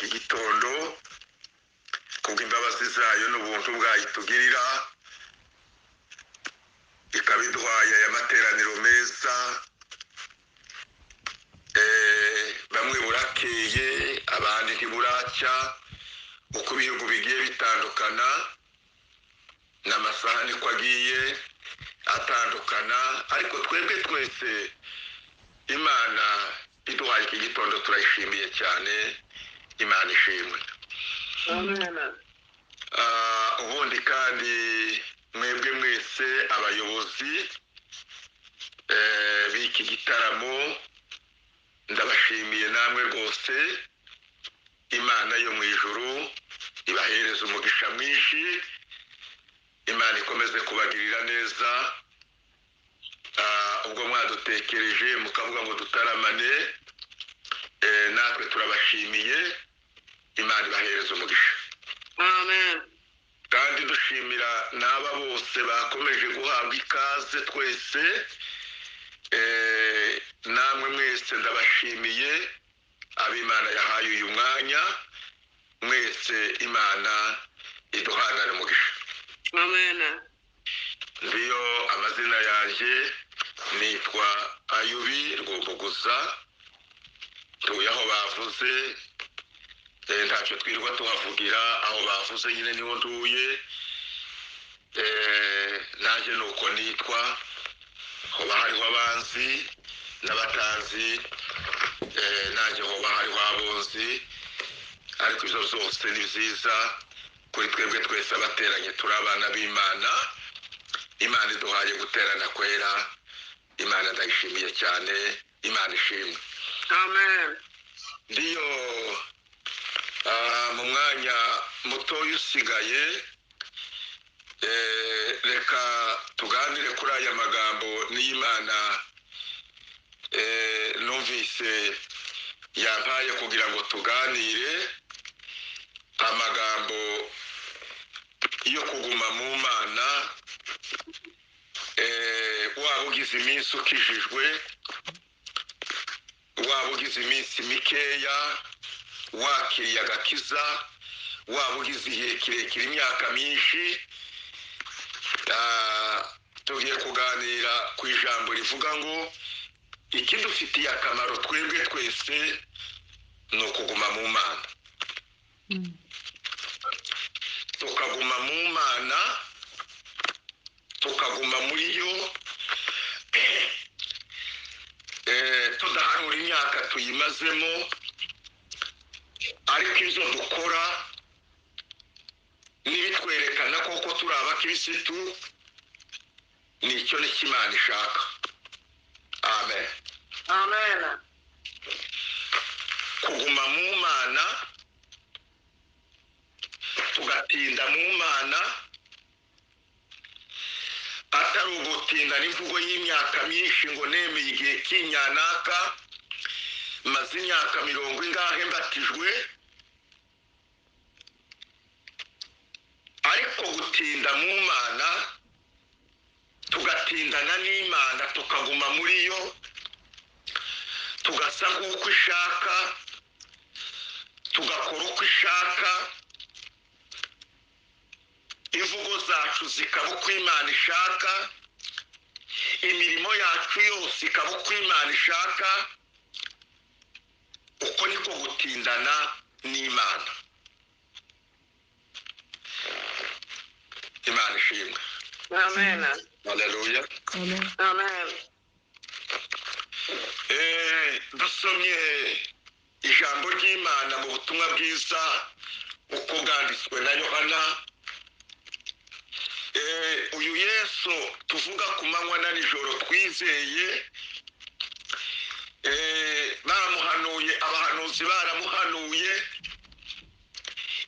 Iki gitondo kubw'imbabazi zayo n'ubuntu bwayo itugirira, ikaba iduhaye aya materaniro meza. Bamwe burakeye, abandi ntiburacya, uko ibihugu bigiye bitandukana n'amasaha niko agiye atandukana, ariko twebwe twese Imana iduhaye iki gitondo turayishimiye cyane. Imana ishimwe. Ubundi kandi mwebwe mwese abayobozi b'iki gitaramo, ndabashimiye namwe rwose. Imana yo mu ijuru ibahereza umugisha mwinshi, Imana ikomeze kubagirira neza. Ubwo mwadutekereje mukavuga ngo dutaramane, natwe turabashimiye. Imana ibahereza umugisha. Amen. Kandi dushimira n'aba bose bakomeje guhabwa ikaze twese. Namwe mwese ndabashimiye, ab'Imana yahaye uyu mwanya mwese, Imana iduhanane umugisha. Amen. Ndiyo, amazina yanjye nitwa Ayubi Rwumbuguza, ntuye aho bavuze, ntacyo twirirwa tuhavugira, aho bavuze nyine niho ntuye. Nanjye nuko nitwa, hoba hariho abanzi n'abatanzi, nanjye hoba hariho abonzi, ariko ibyo byose ni byiza kuri twebwe twese abateranye turi abana b'Imana. Imana iduhaye guterana kwera, Imana ndayishimiye cyane. Imana ishimwe. Amen. Ndiyo, mu mwanya mutoya usigaye, reka tuganire kuri aya magambo n'Imana numvise yampaye kugira ngo tuganire amagambo yo kuguma mu Mana. Waba ugize iminsi ukijijwe, waba ugize iminsi mikeya wakiriye agakiza, waba ugize igihe kirekire, imyaka myinshi, tugiye kuganira ku ijambo rivuga ngo ikidufitiye akamaro twebwe twese ni ukuguma mu Mana. Tukaguma mu Mana, tukaguma muri yo, tudahanura imyaka tuyimazemo, ariko ibyo dukora n'ibitwerekana koko turi abakirisitu, nicyo nicyo Imana ishaka. Amen. Amen. Kuguma mu Mana, tugatinda mu Mana, atari ugutinda n'imvugo y'imyaka myinshi ngo nemeye igihe kinyanaka, maze imyaka 40 ingahe mbatijwe, ariko gutinda mu Mana, tugatindana n'Imana, tukaguma muri yo, tugasa nk'uko ishaka, tugakora uko ishaka, imvugo zacu zikaba uko Imana ishaka, imirimo yacu yose ikaba uko Imana ishaka. Uko niko gutindana n'Imana. Imana ishimwe. Amen. Haleluya. Amen. Dusomye ijambo ry'Imana mu butumwa bwiza uko bwanditswe na Yohana. Uyu Yesu tuvuga ku manywa na nijoro twizeye, baramuhanuye, abahanuzi baramuhanuye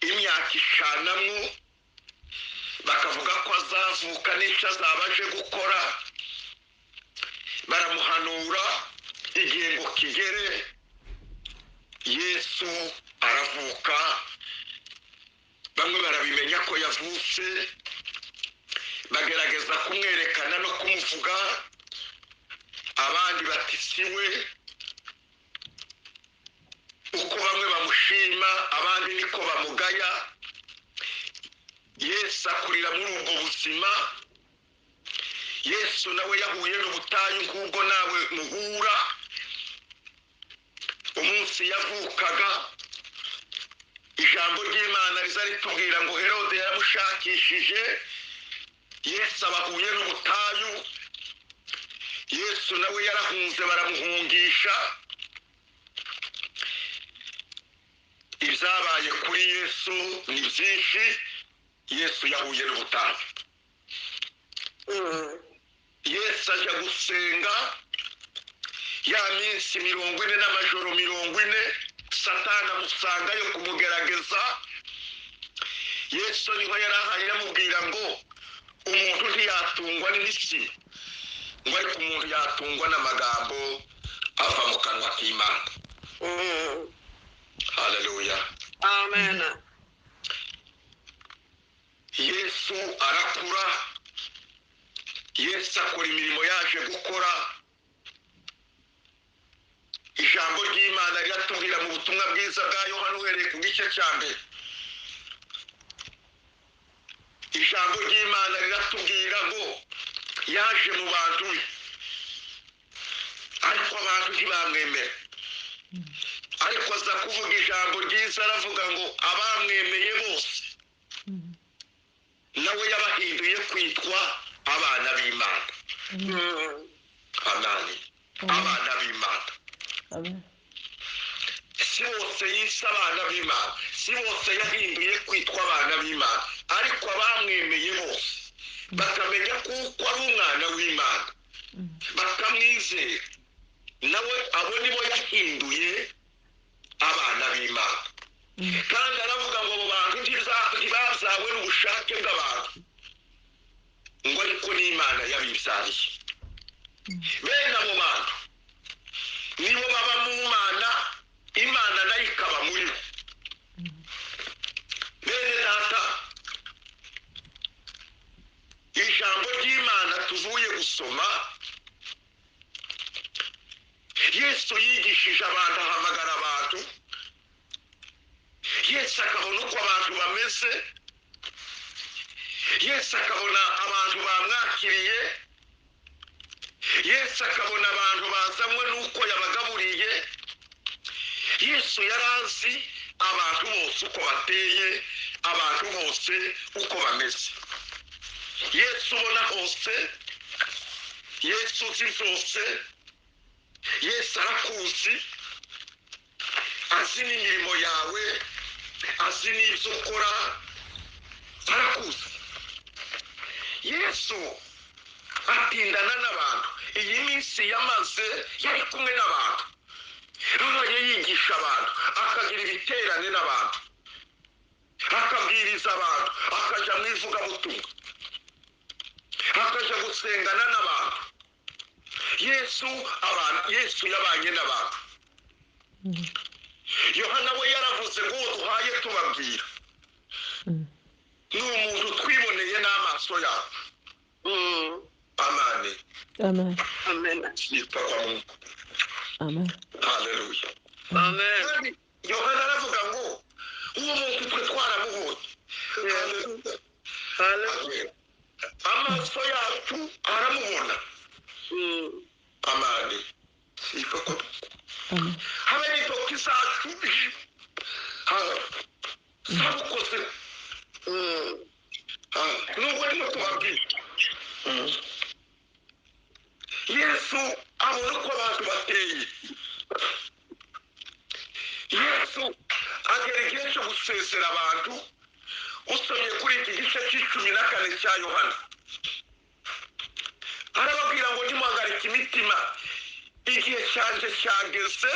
imyaka 5, bakavuga ko azavuka n'icyo azaba aje gukora. Baramuhanura igihe ngo kigere, Yesu aravuka. Bamwe barabimenya ko yavutse, bagerageza kumwerekana no kumuvuga, abandi bati siwe. Uko bamwe bamushinja bamushima, abandi niko bamugaya. Yesu akurira muri ubwo buzima. Yesu nawe yahuye n'ubutayu nk'ubwo nawe muhura. Umunsi yavukaga, ijambo ry'Imana riza ritubwira ngo Herode yaramushakishije. Yesu abahuye n'ubutayu. Yesu nawe yarahunze, baramuhungisha. Ibyabaye kuri Yesu ni byinshi. Yesu yahuye n'ubutayu. Yesu ajya gusenga ya minsi 40 n'amajoro 40. Satani amusangayo kumugerageza. Yesu niho yari ahaye, aramubwira ngo umuntu ntiyatungwa n'imitsima, ngo ariko umuntu yatungwa n'amagambo ava mu kanwa k'Imana. Haleluya. Amen. Yesu arakura. Yesu akora imirimo yaje gukora. Ijambo ry'Imana riratubwira mu butumwa bwiza bwa Yohana uhereye ku gice cya mbere. Ijambo ry'Imana riratubwira ngo yaje mu bantu be, ariko abantu ntibamwemera. Ariko aza kuvuga ijambo ryiza, aravuga ngo abamwemeye bose nawe yabahinduye kwitwa abana b'Imana. Amen. Abana b'Imana. Si bose yise abana b'Imana, si bose yahinduye kwitwa abana b'Imana, ariko abamwemeye bose bakamenya kuko ari umwana w'Imana, bakamwizera, nawe abo nibo yahinduye abana b'Imana. Kandi aravuga ngo abo bantu ntibabyawe n'ubushake bw'abantu, ngo ariko n'Imana yabibyariye. Bene abo bantu nibo baba mu Mana, Imana nayo ikaba muri bo. Bene data, ijambo ry'Imana tuvuye gusoma, Yesu yigishije abantu, ahamagara abantu. Yesu akabona uko abantu bameze. Yesu akabona abantu bamwakiriye. Yesu akabona abantu bazanywe n'uko yabagaburiye. Yesu yarazi abantu bose uko bateye, abantu bose uko bameze. Yesu ubona hose, Yesu uzi zose, Yesu arakuzi, azi n'imirimo yawe, azi n'ibyo ukora, arakuzi. Yesu atindana n'abantu. Iyi minsi yamaze yari kumwe n'abantu, abaye yigisha abantu, akagira ibiterane n'abantu, akabwiriza abantu, akajya mu ivugabutumwa, akajya gusengana n'abantu. Yesu abantu, Yesu yabanye n'abantu. Yohana we yaravuze ngo uwo duhaye tubabwira ni umuntu twiboneye n'amaso yacu. Amen. Amen. Amen. Yitwa kwa Mungu. Amen. Haleluya. Amen. Kandi Yohana aravuga ngo uwo muntu twe twaramubonye. Yes. Hallelujah. Amaso yacu aramubona. Amen. Yitwa kwa Mungu. Amen. Habe n'intoki zacu zabukoze. Nubwo ndimo tubabwira, Yesu abona uko abantu bateye. Yesu agera igihe cyo gusezera abantu. Usomye kuri iki gice 14 cya Yohana, arababwira ngo ntimuhagarike imitima, igihe cyanjye cyageze,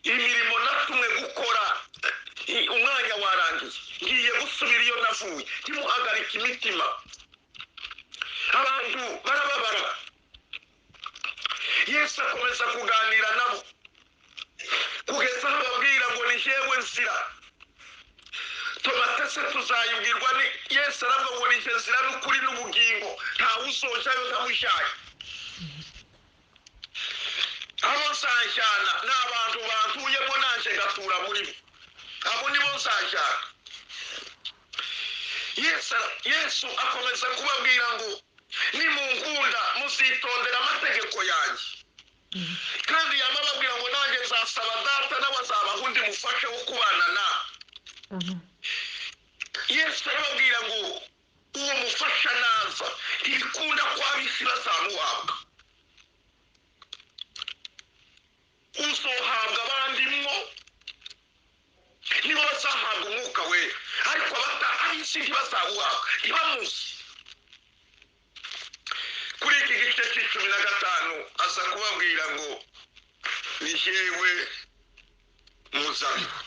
imirimo natumwe gukora, umwanya warangiye, ngiye gusubira iyo navuye, ntimuhagarike imitima. Abantu barababara. Yesu akomeza kuganira nabo kugeza aho ababwira ngo ni jyewe nzira. Tomatese tuzayibwirwa ni Yesu aravuga ngo ni jye nzira n'ukuri n'ubugingo, ntawe uzojayo ntamujyanye. Abo nzajyana ni abantu bantuyemo, nanjye ngatura muri bo. Abo nibo nzajyana. Yesu akomeza kubabwira ngo nimunkunda muzitondera amategeko yanjye. Kandi yamababwira ngo nanjye nzasaba data nawe azabaha undi mufashe wo kubana nawe. Yesu arababwira ngo uwo mufasha naza ntibikunda ko ab'isi bazamuhabwa, uzohabwa abandi mwo nibo bazahabwa umwuka wera, ariko ab'isi ntibazawuhabwa, ntibamuzi. Kuri iki gice 15 aza kubabwira ngo ni jyewe muzabibu.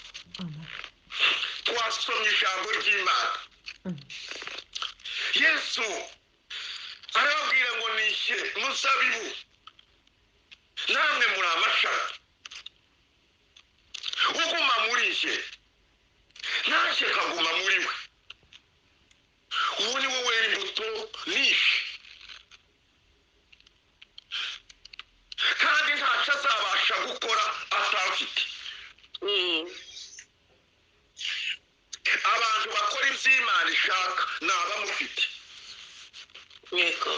Twasomye ijambo ry'Imana. Yesu arababwira ngo ni jye muzabibu, namwe muri amashami. Uguma muri jye nanjye kaguma muri we, uwo ni we wera imbuto nyinshi, kandi ntacyo azabasha gukora atamfite. Abantu bakora iby'Imana ishaka ni abamufite. Yego.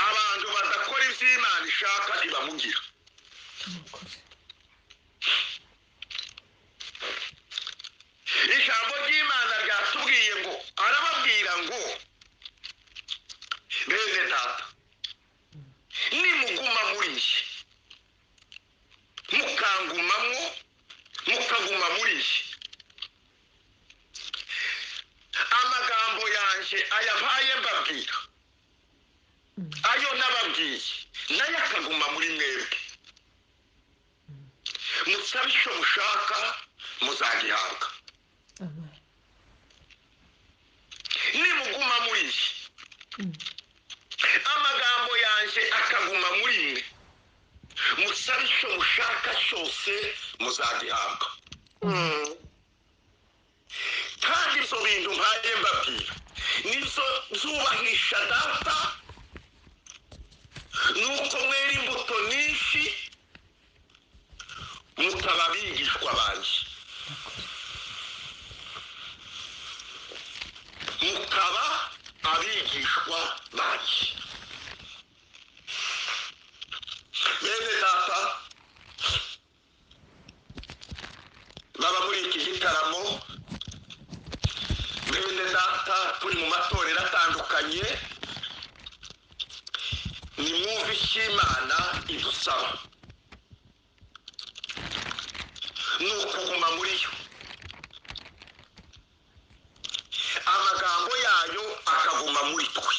Abantu badakora iby'Imana ishaka ntibamugira. Ijambo ry'Imana ryatubwiye ngo arababwira ngo bene data, nimuguma muri njye mukangumamwo mukaguma muri njye, amagambo yanjye ayampaye mbabwira ayo nababwiye nayo akaguma muri mwebwe, musabe icyo mushaka muzagihabwa. Nimuguma muri njye amagambo yanjye akaguma muri mwe, musabe icyo mushaka cyose muzagihabwa. Kandi ibyo bintu mpaye mbabwira nibyo byubahisha data, nuko mwera imbuto nyinshi mukaba abigishwa banjye, mukaba abigishwa banjye. Bene data baba muri iki gitaramo, bene data turi mu matorero atandukanye, nimwumve icyo Imana idusaba, ni ukuguma muri yo, amagambo yayo akaguma muri twe.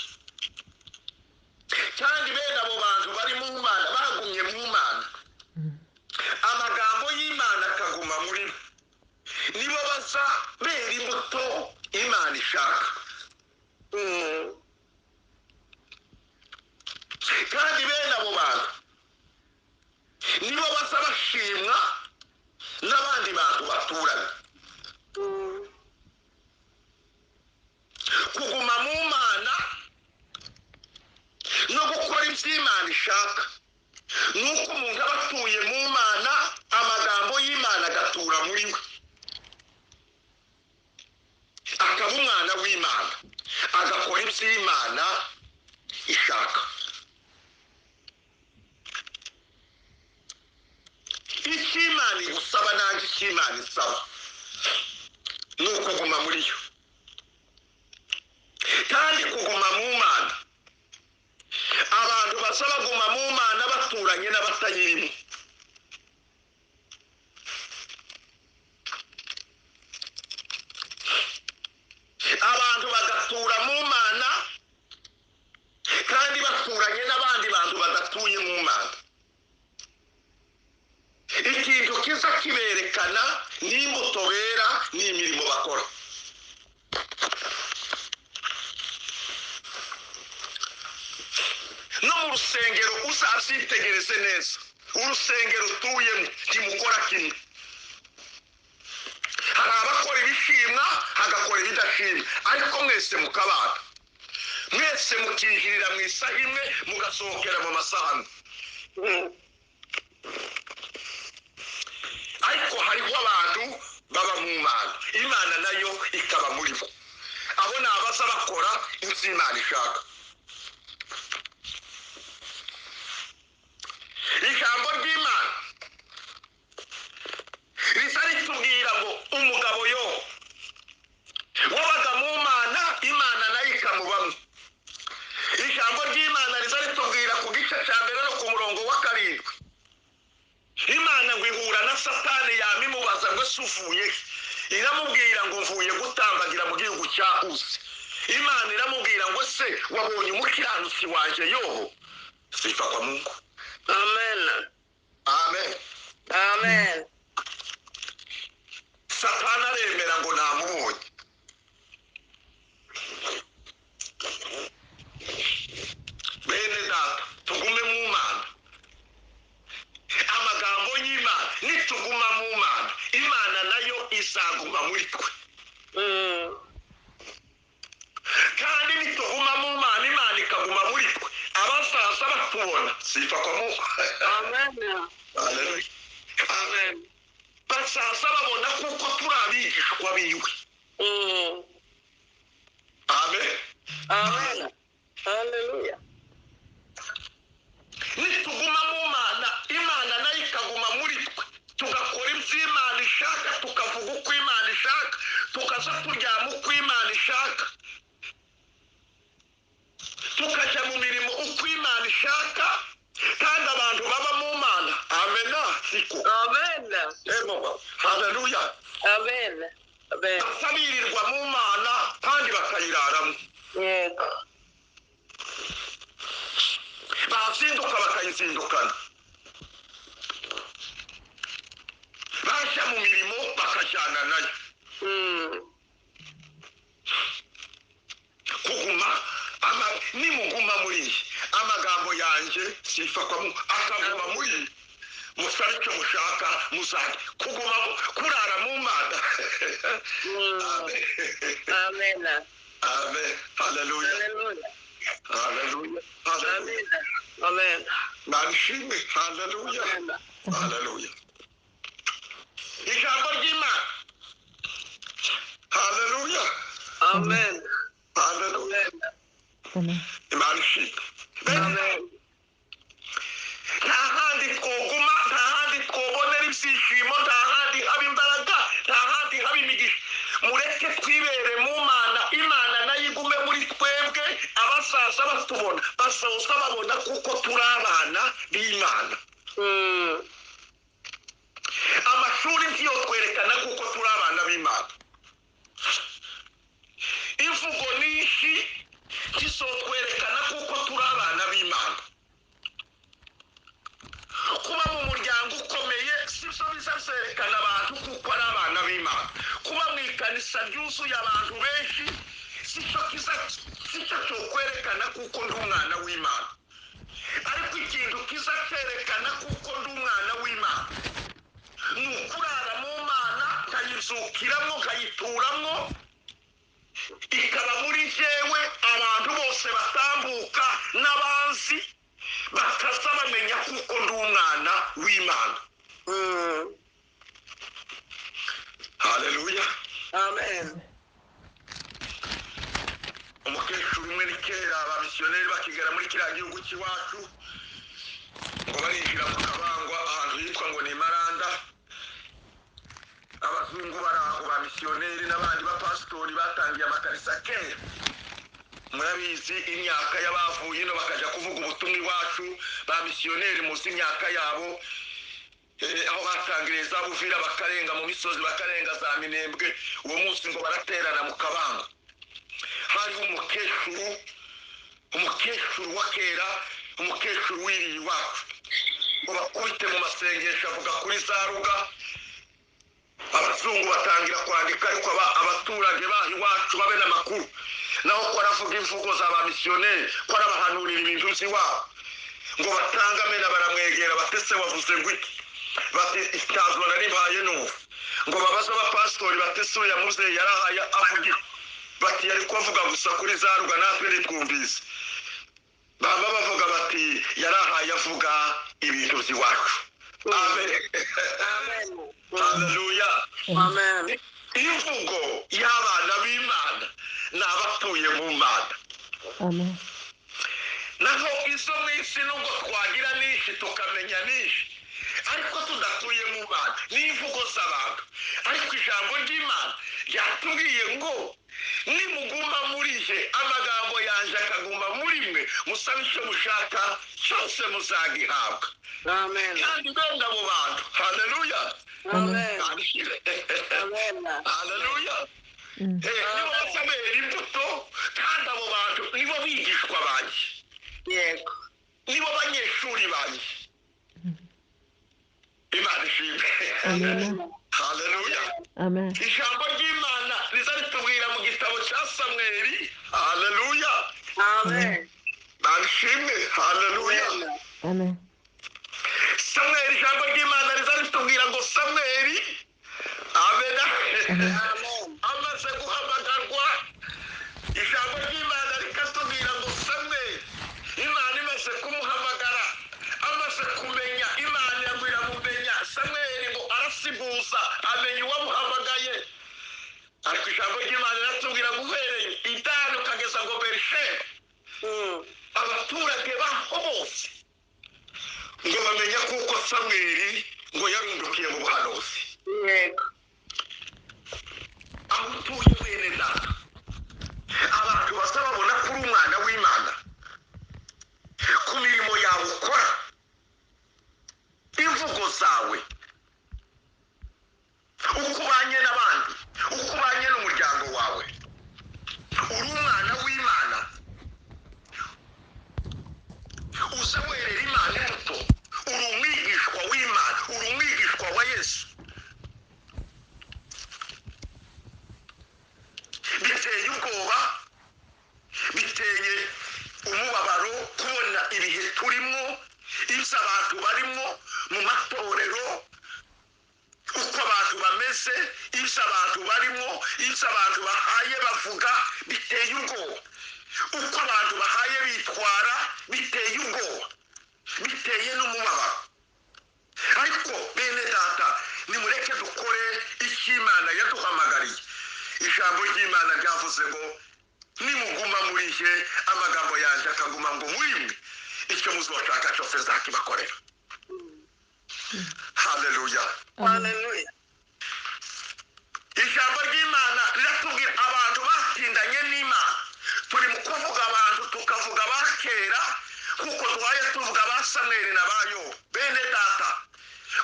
Kandi bene abo bantu bari mu Mana bagumye mu Mana, amagambo y'Imana akaguma muri bo, nibo baza bera imbuto Imana ishaka. Kandi bene abo bantu nibo baza bashimwa n'abandi bantu baturanye. Kuguma mu Mana no gukora ibyo Imana ishaka nuko umuntu aba atuye mu Mana, amagambo y'Imana agatura muri we, akaba umwana w'Imana, agakora ibyo Imana ishaka. Icyo Imana igusaba nanjye icyo Imana isaba ni ukuguma muri yo. Kandi kuguma mu Mana, abantu baza baguma mu Mana baturanye n'abatayirimo. Abantu bagatura mu Mana kandi baturanye n'abandi bantu badatuye mu Mana. Ikintu kiza kiberekana n'imbuto bera n'imirimo bakora. No mu rusengero uzazitegereze neza, urusengero utuyemo ntimukora kimwe. Hari abakora ibishimwa, hagakora ibidashimwa, ariko mwese mukabana, mwese mukinjirira mu isaha imwe, mugasohokera mu masaha amwe. Ariko hariho abantu baba mu Mana, Imana nayo ikaba muri bo. Abo ni abaza bakora ibyo Imana ishaka. Ijambo ry'Imana risa ritubwira ngo umugabo yo wabaga mu Mana, Imana nayo ikamubamo. Ijambo ry'Imana riza ritubwira ku gice cya mbere no ku murongo wa 7, Imana ngo ihura na Satani yamimubaza ngo ese uvuye he? Iramubwira ngo mvuye gutambagira mu gihugu cya Uzi. Imana iramubwira ngo se wabonye umukiranutsi wanjye Yobu? Sifa kwa Mungu. Amen. Amen. Amen. Satani aremera ngo namubonye. Bene data, tugume mu Mana. Amagambo y'Imana, nituguma mu Mana, Imana nayo izaguma muri twe. Kandi nituguma mu Mana, Imana ikaguma muri twe, abazaza batubona. Sifa kwa Mungu. Amen. Haleluya. Amen. Bazaza babona kuko turi abigishwa biwe. Amen. Amen. Haleluya. Nituguma mu Mana, Imana nayo ikaguma muri twe, tugakora ibyo Imana ishaka, tukavuga uko Imana ishaka, tukaza turyama uko Imana ishaka, tukajya mu mirimo uko Imana ishaka, kandi abantu baba mu Mana. Amena. Siko. Amen. Haleluya. Amen. Amen. Basabirirwa mu Mana kandi bakayiraramo. Yego. Bazinduka bakayizindukana, bajya mu mirimo bakajyana nayo. Kuguma nimuguma muri iyi amagambo yanjye, sifa kwa Mungu, akaguma muri musabe icyo mushaka muzajye kuguma kurara mu Mana. Amen. Amen. Amen. Haleluya. Haleluya. Haleluya. Haleluya. Amen. Nabishimwe. Haleluya. Haleluya. Ijambo ry'Imana. Haleluya. Amen. Haleluya. Amen. Imana ishimwe. Amen. Nta handi twoguma, nta handi twobonera ibyishimo, nta handi haba imbaraga, nta handi haba imigisha. Mureke twibere mu Mana, Imana nayo igume muri twebwe. Abasaza batubona basoza babona kuko turi abana b'Imana. Amashuri ntiyo twerekana kuko turi abana b'Imana. Imvugo nyinshi ntizotwerekana kuko turi abana b'Imana. Kuba mu muryango ukomeye sibyo bizazerekana abantu kuko ari abana b'Imana. Kuba mu ikanisa ryuzuye abantu benshi sicyo cyokwerekana kuko ndi umwana w'Imana. Ariko ikintu kizakerekana kuko ndi umwana w'Imana ni ukurara mu Mana, nkayizukiramo, nkayituramwo, ikaba muri jyewe. Abantu bose batambuka n'abanzi bakaza bamenya kuko ndi umwana w'Imana. Haleluya. Amen. Umukecuru umwe ni kera abamisiyoneri bakigera muri kiriya gihugu cy'iwacu, ngo barinjira mu Kabangwa ahantu hitwa ngo ni Maranda. Abazungu bari aho, ba misiyoneri n'abandi bapasitori batangiye amakanisa kera. Murabizi imyaka y'abavuye ino bakajya kuvuga ubutumwa iwacu, ba misiyoneri muzi imyaka yabo, aho batangiriye za Buvira bakarenga mu misozi, bakarenga za Minembwe. Uwo munsi ngo baraterana mu Kabanga. Hariho umukecuru wa kera, umukecuru wiriye iwacu, ngo bakubite mu masengesho avuga kuri za ruga. Abazungu batangira kwandika, ariko abaturage baho iwacu babe n'amakuru, naho ko aravuga imvugo za ba misiyoneri, ko arabahanurira ibintu by'iwabo. Ngo batanga amena, baramwegera batese wavuze ngo iki? Bati itazwa naribaye n'ubu. Ngo babaze abapasitori batese uriya mubyeyi yarahaye avuga iki? Bati yari kuvuga gusa kuri za ruga, natwe ntitwumvise. Baba bavuga bati yarahaye avuga ibintu by'iwacu. Amen. Amen. Haleluya. Amen. Imvugo y'abana b'Imana ni abatuye mu Mana. Amen. Naho izo mu isi, nubwo twagira nyinshi, tukamenya nyinshi, ariko tudatuye mu Mana, ni imvugo z'abantu. Ariko ijambo ry'Imana ryatubwiye ngo nimuguma muri jye, amagambo yanjye akaguma muri mwe, musabe icyo mushaka cyose muzagihabwa. Amen. Kandi bene abo bantu, haleluya. Amen. Amen. Haleluya. Nibo bazabera imbuto, kandi abo bantu nibo bigishwa banjye. Yego. Nibo banyeshuri banjye. Imana ishimwe. Amen. Haleluya. Amen. Ijambo ry'Imana riza ritubwira mu gitabo cya Samweli, haleluya. Amen. Imana ishimwe, haleluya. Amen. Samweli, ijambo ry'Imana riza ritubwira ngo Samweli, amena. Amen. Amaze guhamagarwa, ijambo ry'Imana rikatubwira ngo Samweli, Imana imaze kumuhamagara, amaze kumenya Imana iramumenya, Samweli ngo arasiguza amenya uwamuhamagaye. Ariko ijambo ry'Imana riratubwira ngo uhereye i Dani ukageza ngo Berisheba, abaturage baho bose ngo bamenya kuko Samweli ngo yarundukiye mu buhanuzi. Yego. Aho utuye, bene data, abantu basa babona ko uri umwana w'Imana ku mirimo yawe ukora, imvugo zawe, uko ubanye n'abandi, uko ubanye n'umuryango wawe. Uri umwana w'Imana, uza werera Imana imbuto. Uri umwigishwa w'Imana, uri umwigishwa wa Yesu. Biteye ubwoba, biteye umubabaro kubona ibihe turimo, ibyo abantu barimo mu matorero, uko abantu bameze, ibyo abantu barimo, ibyo abantu bahaye bavuga, biteye ubwoba. Uko abantu bahaye bitwara biteye ubwoba, biteye n'umubabaro. Ariko bene data, nimureke dukore icyo Imana yaduhamagariye. Ijambo ry'Imana ryavuze ngo nimuguma muri jye, amagambo yanjye akaguma ngo muri mwe, icyo muzashaka cyose nzakibakorera. Haleluya. Haleluya. Ijambo ry'Imana riratubwira abantu batindanye n'Imana. Turi mu kuvuga abantu, tukavuga abakera, kuko duhaye tuvuga ba Samweli na ba Yobu. Bene data,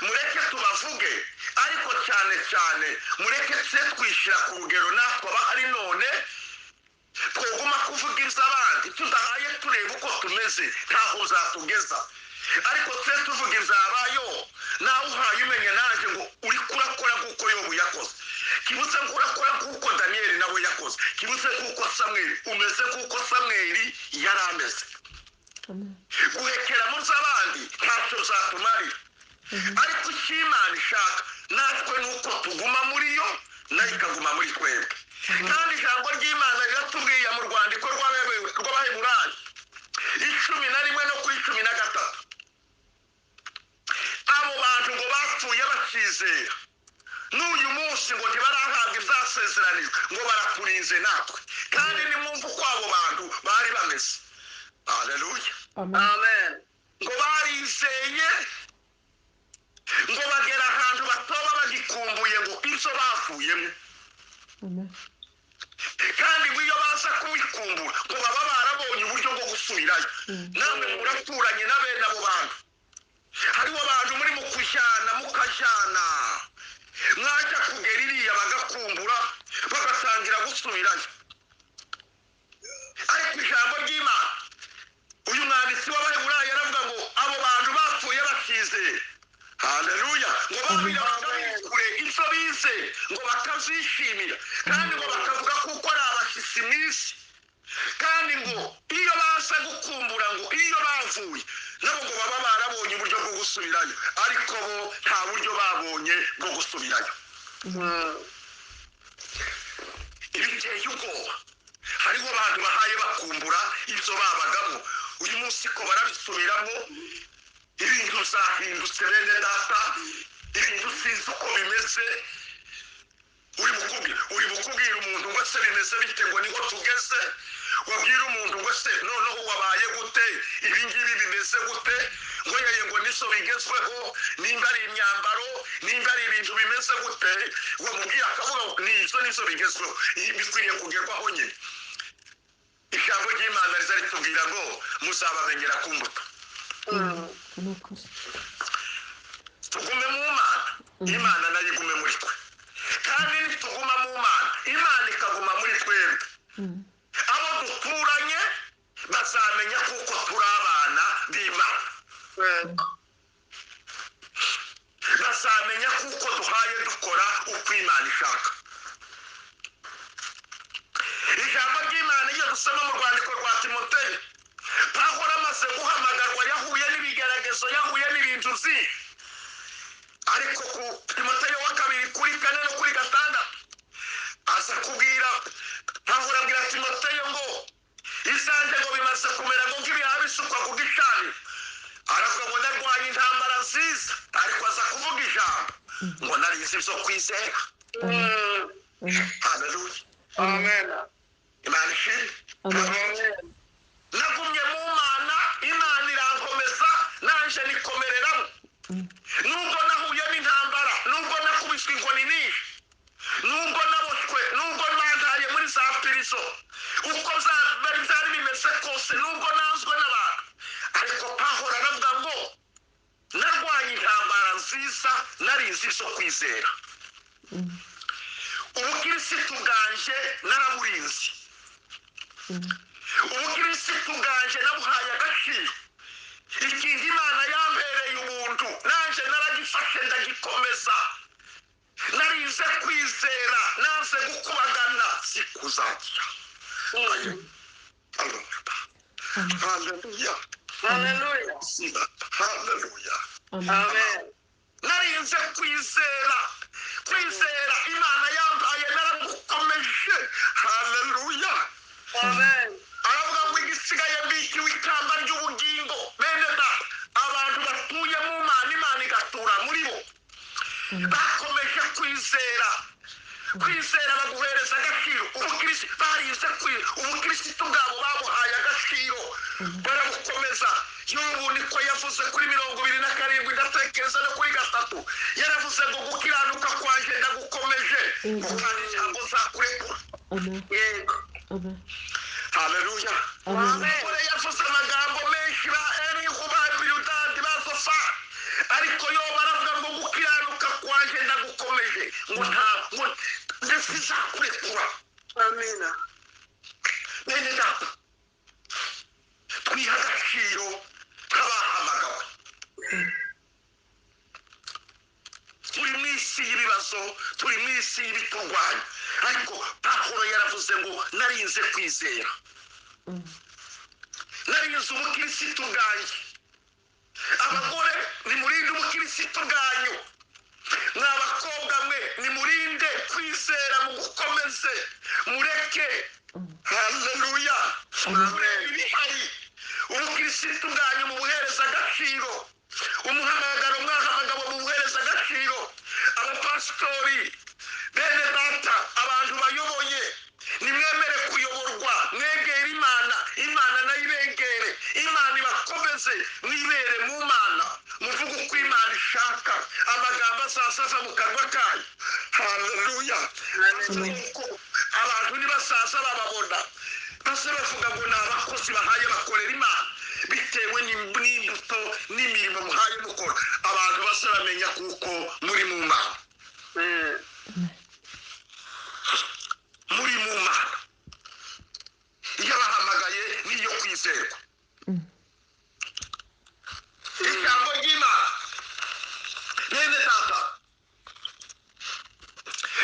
mureke tubavuge, ariko cyane cyane mureke tse twishyira ku rugero natwe abahari none. Twoguma kuvuga iby'abandi tudahaye tureba uko tumeze, ntaho uzatugeza. Ariko tse tuvuga ibyabayo, nawe uhaye umenya nanjye ngo uri kurakora nk'uko Yobu yakoze, kibuze ngo urakora nk'uko Daniyeli nawe yakoze, kibuze nk'uko Samweli umeze, nk'uko Samweli yari ameze. Amen. Guhekera mu by'abandi ntacyo zatumarira, ariko icyo Imana ishaka natwe ni uko tuguma muri yo, nayo ikaguma muri twebwe. Kandi ijambo ry'Imana riratubwiye mu rwandiko rw'Abaheburayo 11 no kuri 13, abo bantu ngo bapfuye bakizera, n'uyu munsi ngo ntibarahabwa ibyasezeranijwe, ngo baraturinze natwe. Kandi nimwumva uko abo bantu bari bameze, haleluya. Amen. Amen. Ngo barizeye, ngo bagera ahantu batoba bagikumbuye ngo ibyo bavuyemo. Amen. Kandi ngo iyo baza kubikumbura, ngo baba barabonye uburyo bwo gusubirayo. Namwe muraturanye na bene abo bantu. Hariho abantu muri mu kujyana, mukajyana, mwajya kugera iriya bagakumbura, bagatangira gusubirayo. Ariko ijambo ry'Imana, uyu mwanditsi w'Abaheburayo yaravuga ngo abo bantu bapfuye bakizeye, haleluya, ngo babiraga kure ibyo bize, ngo bakabyishimira, kandi ngo bakavuga kuko ari abashyitsi mu isi. Kandi ngo iyo baza gukumbura ngo iyo bavuye, nabo ngo baba barabonye uburyo bwo gusubirayo, ariko bo nta buryo babonye bwo gusubirayo. Ibiteye ubwoba, hariho abantu bahaye bakumbura ibyo babagamo, uyu munsi ko barabisubiramo. Ibintu byahindutse bene data, ibintu sinzi uko bimeze. Uri mukubwira umuntu ngo se bimeze bite, ngo niho tugeze. Wabwira umuntu ngo se noneho wabaye gute, ibi ngibi bimeze gute, ngo yeye ngo nizo bigezweho, nimba ari imyambaro, nimba ari ibintu bimeze gute, wamubwira akavuga ngo nizo nizo bigezweho, bikwiriye kugerwaho nyine. Ijambo ry'Imana riza ritubwira ngo muzabamenyera ku mbuto. Tugume mu Mana, Imana nayo igume muri twe. Kandi nituguma mu Mana, Imana ikaguma muri twebwe, abo duturanye bazamenya kuko turi abana b'Imana, bazamenya kuko duhaye dukora uko Imana ishaka. Ijambo ry'Imana iyo dusoma mu rwandiko rwa Timoteyo, Pawulo amaze guhamagarwa yahuye n'ibigeragezo, yahuye n'ibintu byinshi. Ariko ku Timoteyo wa kabiri kuri 4 no kuri 6 aza kubwira Pawulo, abwira Timoteyo ngo izanjye ngo bimaze kumera ngo nk'ibihaha bisukwa ku gicaniro. Aravuga ngo ndarwanya intambara nziza, ariko aza kuvuga ijambo ngo narizi ibyo kwizera. Haleluya, amen. Imana ishimwe. Nagumye mu Mana, Imana irankomeza, nanje nikomereramo. Nubwo nahuye n'intambara, nubwo nakubiswe inkoni nyinshi, nubwo naboshywe, nubwo nantaye muri za pirizo, uko byari bimeze kose, nubwo nanzwe n'abantu, ariko Pawulo aravuga ngo narwanye intambara nziza, narinzi izo kwizera. Ubukirisitu bwanje naraburinze, ubukirisitu bwanje nabuhaye agaciro. Ikintu Imana yambereye ubuntu, nanje naragifashe ndagikomeza. Narize kwizera, nanze gukubagana, sikuzakira. Haleluya, haleluya, haleluya, amen. Narinze kwizera, kwizera Imana yambaye naragukomeje. Haleluya, amen. Aravuga ngo igisigaye mbikiwe ikamba ry'ubugingo. Bene data, abantu batuye mu Mana, Imana igatura muri bo, bakomeje kwizera. Kwizera baguhereza agaciro. Ubukirisitu barize, ubukirisitu bwabo babuhaye agaciro, barabukomeza. Yobu niko yavuze kuri 27, ndatekereza no kuri 3, yaravuze ngo gukiranuka kwanjye ndagukomeje, ngo kandi ntabwo nzakurekura. Yego, haleluya. Umugore yavuze amagambo menshi, ba Elihu, ba Biludadi, ba Zofa, ariko yo baravuga ngo gukiranuka kwanjye ndagukomeje, ngo ntabwo ndetse nzakurekura. Amina. Bene data, twiha agaciro nk'abahamagawe. Turi mu isi y'ibibazo, turi mu isi y'ibiturwanya, ariko Pawulo yaravuze ngo narinze kwizera, narinze ubukirisitu bwanjye. Abagore nimurinde ubukirisitu bwanyu, mwa bakobwa mwe nimurinde kwizera, mugukomeze, mureke. Haleluya, ibihari ubukirisitu bwanyu mubuhereza agaciro, umuhamagaro mwahamagabo mubuhereza agaciro. Abapasitori bene data, abantu bayoboye, nimwemere kuyoborwa, mwegere Imana, Imana nayo ibegere, Imana ibakomeze, mwibere mu Mana, muvuge uko Imana ishaka, amagambo azasaza mu kanwa kayo. Haleluya. Abantu nibasaza bababona base bavuga ngo ni abakozi bahaye bakorera Imana, bitewe n'imbuto n'imirimo muhaye mukora. Abantu base bamenya kuko muri mu Mana, muri mu Mana. Iyo bahamagaye niyo kwizerwa. Ijambo ry'Imana bene data,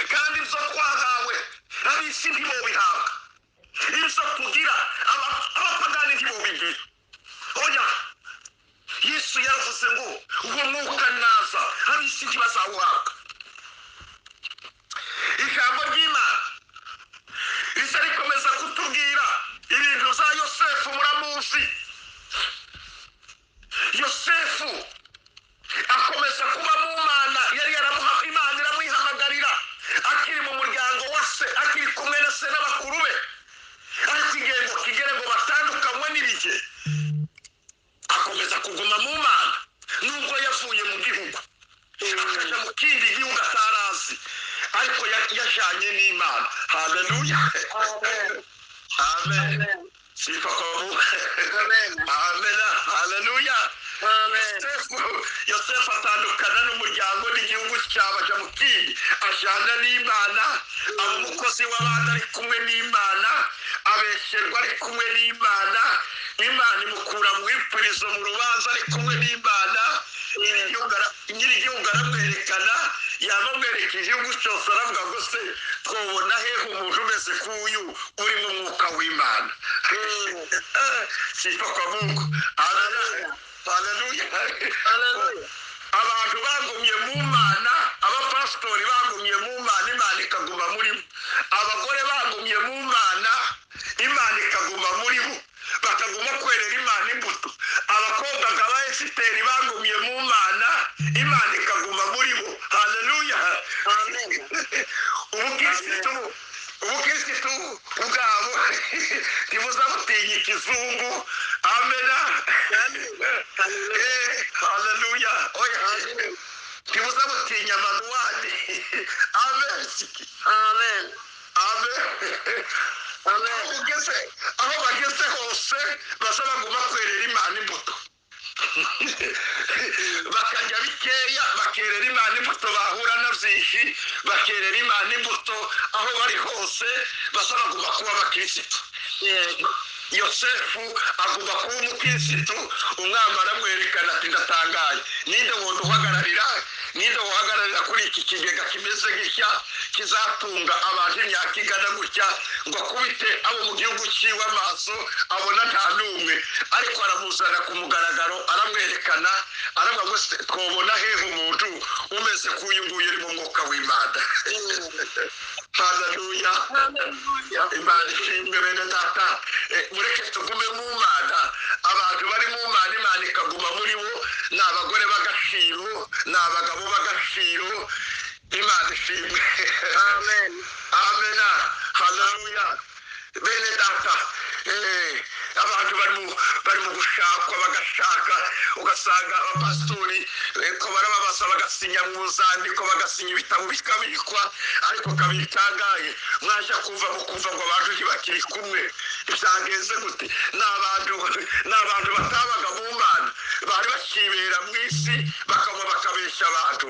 kandi ibyo twahawe ab'isi ntibobihabwa, ibyo tugira abapagani ntibobigira. Oya, Yesu yaravuze ngo uwo mwuka naza ab'isi ntibazawuhabwa. Ijambo ry'Imana riza rikomeza kutubwira ibintu za Yosefu. Muramuzi Yosefu. Ariko yajanye n'Imana. Haleluya. Amen. Amen. Amen. Sifa kwa Mungu. Amen. Amen. Haleluya. Amen. Yosefu atandukana n'umuryango n'igihugu cyabo aja mu kindi, ajana n'Imana, aba umukozi w'abandi ari kumwe n'Imana, abesherwa ari kumwe n'Imana, Imana imukura mu ipurizo mu rubanza ari kumwe n'Imana, nyir'igihugu aramwerekana, yaba amwereka igihugu cyose aravuga ngo se twobona hehe umuntu umeze k'uyu uri mu mwuka w'Imana. Sifa kwa Mungu. Amen. Haleluya. Haleluya. Abantu bagumye mu Mana, abapasitori bagumye mu Mana, Imana ikaguma muri bo. Abagore bagumye mu Mana, Imana ikaguma muri bo, bakaguma kwerera Imana imbuto. Abakobwa nka ba Esiteri bagumye mu Mana, Imana ikaguma muri bo. Haleluya. Amen. Ubukirisitu bwabo ntibuza butinya ikizungu. Amena. Haleluya. Oya, ntibuza butinya manuwani. Amen. Amen. Amen. Amen. Aho bageze hose baza baguma kwerera Imana imbuto, bakarya bikeya bakerera Imana imbuto, bahura na byinshi bakerera Imana imbuto. Aho bari hose baza baguma kuba abakirisitu. Yego. Yosefu agomba kuba umukirisitu. Umwami aramwerekana ati ndatangaye, ninde woduhagararira, ninde wohagararira kuri iki kigega kimeze gutya kizatunga abantu imyaka ingana gutya, ngo akubite abo mu gihugu cyiwe amaso abona nta n'umwe. Ariko aramuzana ku mugaragaro, aramwerekana, aravuga ngo se twobona hehe umuntu umeze k'uyu nguyu uri mu mwuka w'Imana. Haleluya. Haleluya. Imana ishimwe. Bene data, mureke tugume mu Mana. Abantu bari mu Mana, Imana ikaguma muri bo, ni abagore b'agaciro, ni abagabo b'agaciro. Imana ishimwe. Amen. Amena. Haleluya. Bene data, abantu bari mu gushakwa, bagashaka, ugasanga abapasitori ko barababasa, bagasinya mu nzandiko, bagasinya ibitabo bikabikwa, ariko kabitangaye mwaje kumva mukumva ngo abantu ntibakiri kumwe. Byagenze gute? Ni abantu batabaga mu Mana, bari bakibera mu isi, bakaba bakabeshya abantu.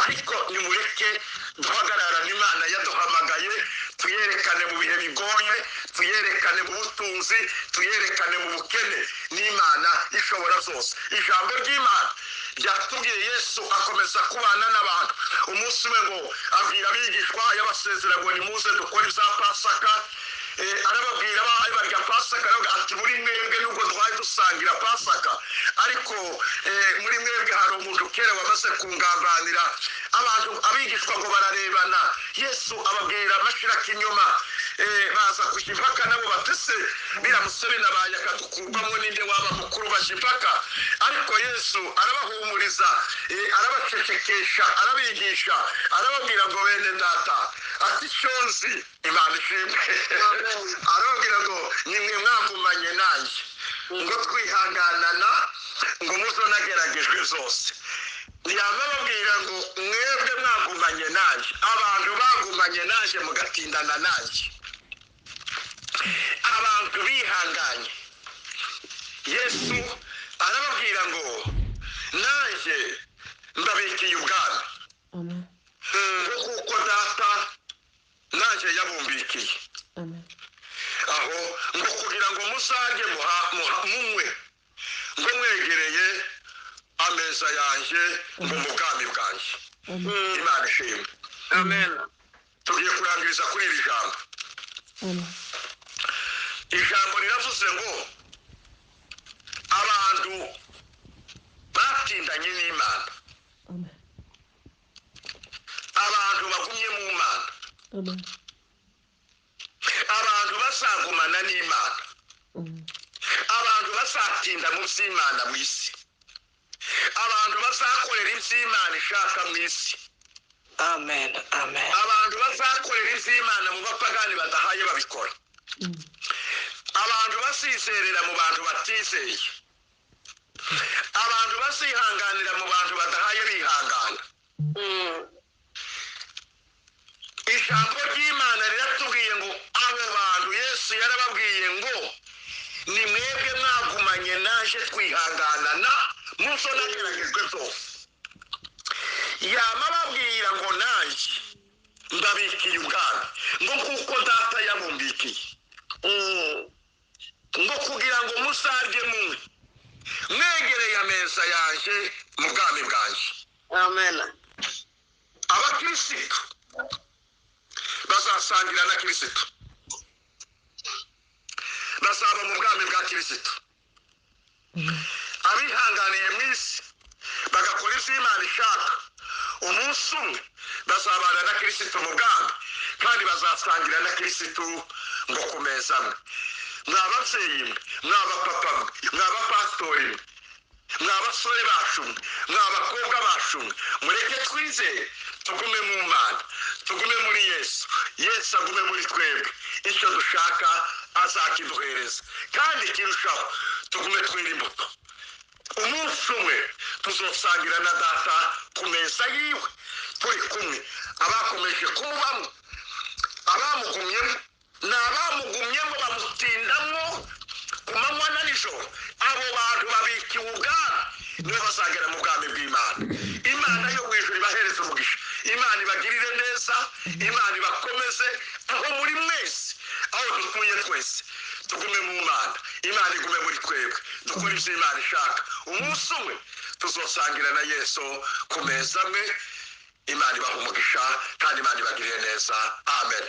Ariko nimureke duhagararane Imana yaduhamagaye, tuyerekane mu bihe bigoye, tuyerekane mu butunzi, tuyerekane mu bukene. N'Imana ishobora zose. Ijambo ry'Imana ryatubwiye Yesu akomeza kubana n'abantu. Umunsi umwe ngo abwira abigishwa, yabasezera ngo nimuze dukore ibya Pasaka. Arababwira barya Pasaka, aravuga ati muri mwebwe nubwo twari dusangira Pasaka, ariko muri mwebwe hari umuntu kera wamaze kungambanira. Abantu abigishwa ngo bararebana, Yesu ababwira amashirakinyoma, baza kujya impaka nabo batese biramutse binabaye akadukurwamo ninde waba mukuru, bajya impaka. Ariko Yesu arabahumuriza, arabacecekesha, arabigisha, arababwira ngo bene data, ati icyo nzi, Imana ishimwe. Arababwira ngo nimwe mwagumanye nanjye, ngo twihanganana, ngo muzonageragejwe zose. Yababwira ngo mwebwe mwagumanye nanjye, abantu bagumanye nanjye mugatindana nanjye, abantu bihanganye. Yesu arababwira ngo nanjye mbabikiye ubwami. Amen. Ngo kuko data nanjye yabumbikiye. Amen. Aho ngo kugira ngo muzajye munywe, ngo mwegereye ameza yanjye, ngo mu bwami bwanjye. Amen. Imana ishimwe. Amen. Tugiye kurangiriza kuri iri jambo. Amen. Ijambo riravuze ngo abantu batindanye n'Imana, Amen. abantu bagumye mu Mana, Amen. abantu bazagumana n'Imana, abantu bazatinda mu by'Imana mu isi, abantu bazakorera iby'Imana ishaka mu isi. Amen. Amen. Abantu bazakorera iby'Imana mu bapagani badahaye babikora, abantu bazizerera mu bantu batizeye, abantu bazihanganira mu bantu badahaye bihangana. Ijambo ry'Imana riratubwiye ngo abo bantu Yesu yarababwiye ngo ni mwebwe mwagumanye naje twihanganana muzo nageragejwe byose. Yama ababwira ngo nanjye ndabikiye ubwami, ngo kuko data yabumbikiye, ngo kugira ngo musarye mumwe mwegereye ameza yanjye mu bwami bwanjye. Amen. Abakirisitu bazasangira na Kirisitu, bazaba mu bwami bwa Kirisitu. Abihanganiye mu isi bagakora ibyo Imana ishaka, umunsi umwe bazabana na Kirisitu mu bwami, kandi bazasangira na Kirisitu ngo ku meza amwe. Mwa babyeyi mwe, mwa bapapa mwe, mwa bapasitori mwe, mwa basore bacu mwe, mwa bakobwa bacu mwe, mureke twizere, tugume mu Mana, tugume muri Yesu, Yesu agume muri twebwe. Icyo dushaka azakiduhereza, kandi kirushaho tugume twera imbuto. Umunsi umwe tuzosangira na data ku meza yiwe turi kumwe. Abakomeje kumubamo, abamugumyemo, ni abamugumyemo bamutindamo ku manywa na nijoro. Abo bantu babikiwe ubwami, nibo bazagera mu bwami bw'Imana. Imana yo mu ijuru ibahereze umugisha, Imana ibagirire neza, Imana ibakomeze aho muri mwese, aho dutuye twese tugume mu Mana, Imana igume muri twebwe, dukore ibyo Imana ishaka. Umunsi umwe tuzosangira na Yesu ku meza amwe. Imana ibaha umugisha kandi Imana ibagirire neza. Amen.